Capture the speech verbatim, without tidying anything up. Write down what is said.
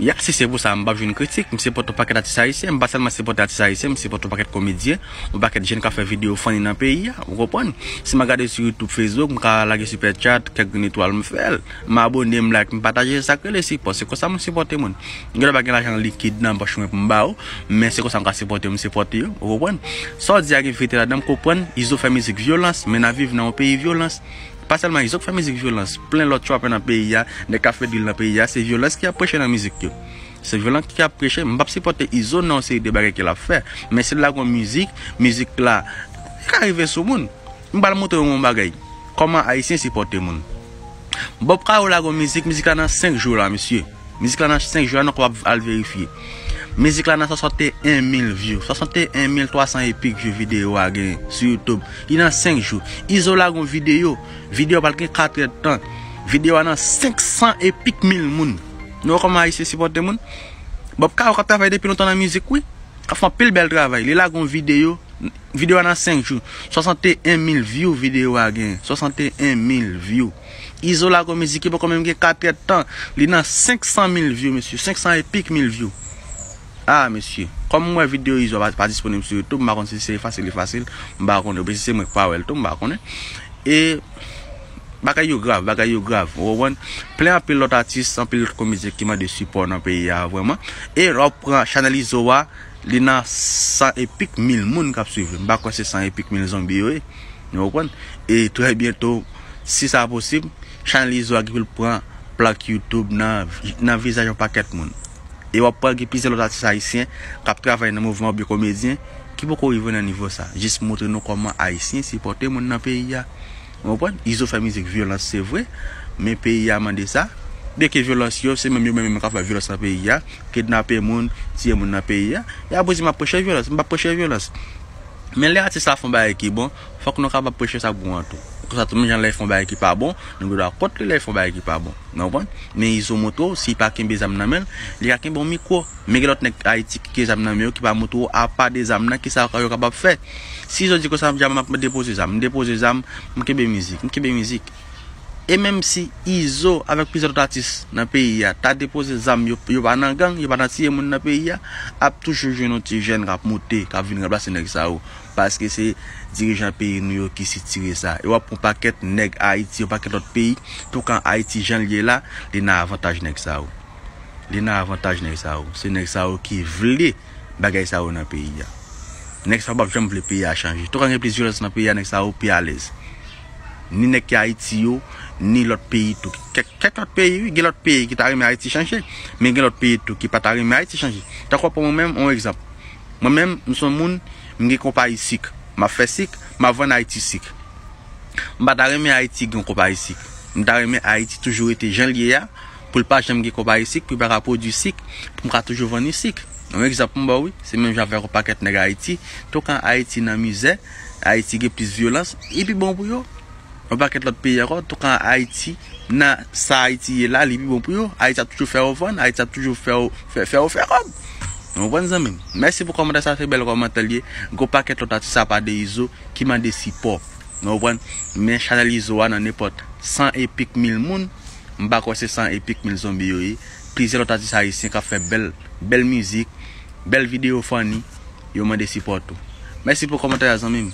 Ya, si se pou sa, m p ap jwenn kritik. M sipòte yon pakèt atis ayisyen. M pa sèlman sipòte atis ayisyen, m sipòte yon pakèt komedyen, yon pakèt jèn k ap fè videyo funny nan peyi a. Ou konprann? Si m a gade sou YouTube, Facebook, m ka lage super chat, kèk grenn etwal, m fè l. M abone, m like, m pataje, sa k rele sipò. Se konsa moun sipòte moun. Gen lè pa gen lajan likid nan pòch mwen pou m ba ou, men se konsa m ka sipòte, m sipòte yo. Ou konprann? Sa w di a gen verite ladan, m konprann. Izo fè mizik vyolans, men n ap viv nan yon peyi vyolans. Pa sèlman Izo k fè mizik vyolans, plen lòt trapper nan peyi a, nèg k ap fè drill nan peyi a, se vyolans ki ap preche nan mizik yo. Se vyolans ki ap preche, m p ap sipòte Izo nan yon seri de bagay ke l ap fè. Men si l lage yon mizik, mizik la ka rive sou moun. M pral montre w yon bagay. Kòman Ayisyen sipòte moun. Bob Caro lage yon mizik, mizik la nan senk jou la, mesye. Mizik la nan senk jou la, nou kapab al verifye. Mizik la nan swasanteyen mil view, swasanteyen mil twa san epik view videyo a gen sou YouTube. Li nan senk jou. Izo lage yon videyo. Videyo a pral gen katrè tan. Videyo a nan senk san epik mil moun. Nou wè kòman Ayisyen sipòte moun? Bob Caro k ap travay depi lontan nan mizik, wi. K ap fè anpil bèl travay. Li lage yon videyo. Videyo a nan senk jou. Swasanteyen mil view videyo a gen. Swasanteyen mil view. Izo lage yon mizik ki poko menm gen katrè tan. Li nan senk san mil view, mesye. Senk san epik mil view. Ah, mesye. Kòm m wè videyo Izo a pa, pa disponib sou YouTube, m pa konn si se fasil li fasil. M pa konnen. Oubyen si se mwen k pa wè l tou, m pa konnen. E bagay yo grav, bagay yo grav. Ou konprann? Plen anpil lòt atis, anpil lòt komedyen ki mande sipò nan peyi a, vrèman. E lè w pran chanèl Izo a, li nan san epik mil moun k ap swiv li. M pa kwè se san epik mil zonbi yo ye. Nou konprann? E trè byento, si sa posib, chanèl Izo a gen pou l pran plak YouTube nan, nan vizaj yon pakèt moun. E w ap pran gen plizyè lòt atis ayisyen k ap travay nan mouvman oubyen komedyen ki poko rive nan nivo sa. Jis montre nou kòman Ayisyen sipòte moun nan peyi a. Ou konprann? Izo fè mizik vyolans, se vre, men peyi a mande sa. Byenke vyolans yo, se menm yo menm menm k ap fè vyolans nan peyi a, kidnape moun, tiye moun nan peyi a. E apre di m ap preche vyolans, m p ap preche vyolans. Men lè atis la fè yon bagay ki bon, fòk nou kapab preche sa k bon an tou. Konsa tou, menm jan lè l fè yon bagay ki pa bon, nou gen dwa kont li lè l fè yon bagay ki pa bon. Ou konprann? Men Izo montre w, si l pa kenbe zam nan men l, li ka kenbe yon mikwo. Men gen lòt nèg Ayiti ki gen zam nan men yo, ki pa montre w apa de zam nan, kisa yo kapab fè. Si Izo di konsa, m di a m ap depoze zam, m depoze zam, m kenbe mizik, m kenbe mizik. E menm si Izo avèk plizyè lòt atis nan peyi a ta depoze zam, yo, yo pa nan gang, yo pa nan tiye moun nan peyi a, ap toujou jwenn yon ti jèn k ap moute, k ap vin ranplase nèg sa yo. Paske se dirijan peyi nou yo ki sitire sa. E w ap pran yon pakèt nèg Ayiti, yon pakèt lòt peyi, toukan Ayiti jan l ye la, li nan avantaj nèg sa yo. Li nan avantaj nèg sa yo. Se nèg sa yo ki vle bagay sa yo nan peyi a. Nèg sa yo p ap janm vle peyi a chanje. Toukan gen plis vyolans nan peyi a, nèg sa yo pi alèz. Ni nèg ki Ayiti yo, ni lòt peyi tou. Kèk, kèk lòt peyi, wi, gen lòt peyi ki ta renmen Ayiti chanje. Men gen lòt peyi tou ki pa ta renmen Ayiti chanje. Tankou pou mwen menm, yon egzanp. Mwen menm, m se yon moun, m gen konpayi sik. M ap fè sik, m ap vann Ayiti sik. M pa ta renmen Ayiti gen yon konpayi sik. M ta renmen Ayiti toujou rete jan l ye a, pou l pa janm gen konpayi sik, pou l pa ka pwodui sik, pou m ka toujou vann li sik. Yon egzanp m ba w, wi, se menm jan avèk yon pakèt nèg Ayiti, toukan Ayiti nan mizè, Ayiti gen plis vyolans, li pi bon pou yo. Yon pakèt lòt peyi ankò, toukan Ayiti, nan sa Ayiti ye la, li pi bon pou yo. Ayiti ap toujou fè yo vann, Ayiti ap toujou fè yo fè, fè yo fè kòb. Nou konprann, zanmi m? Mèsi pou kòmantè sa, se bèl kòmantè l ye. Gwo pakèt lòt atis apa de Izo ki mande sipò. Nou konprann? Men chanèl Izo a nan nenpòt san epik mil moun, m pa kwè se san epik mil zonbi yo ye. Plizyè lòt atis ayisyen k ap fè bèl, bèl mizik, bèl videyo funny, yo mande sipò tou. Mèsi pou kòmantè a, zanmi m.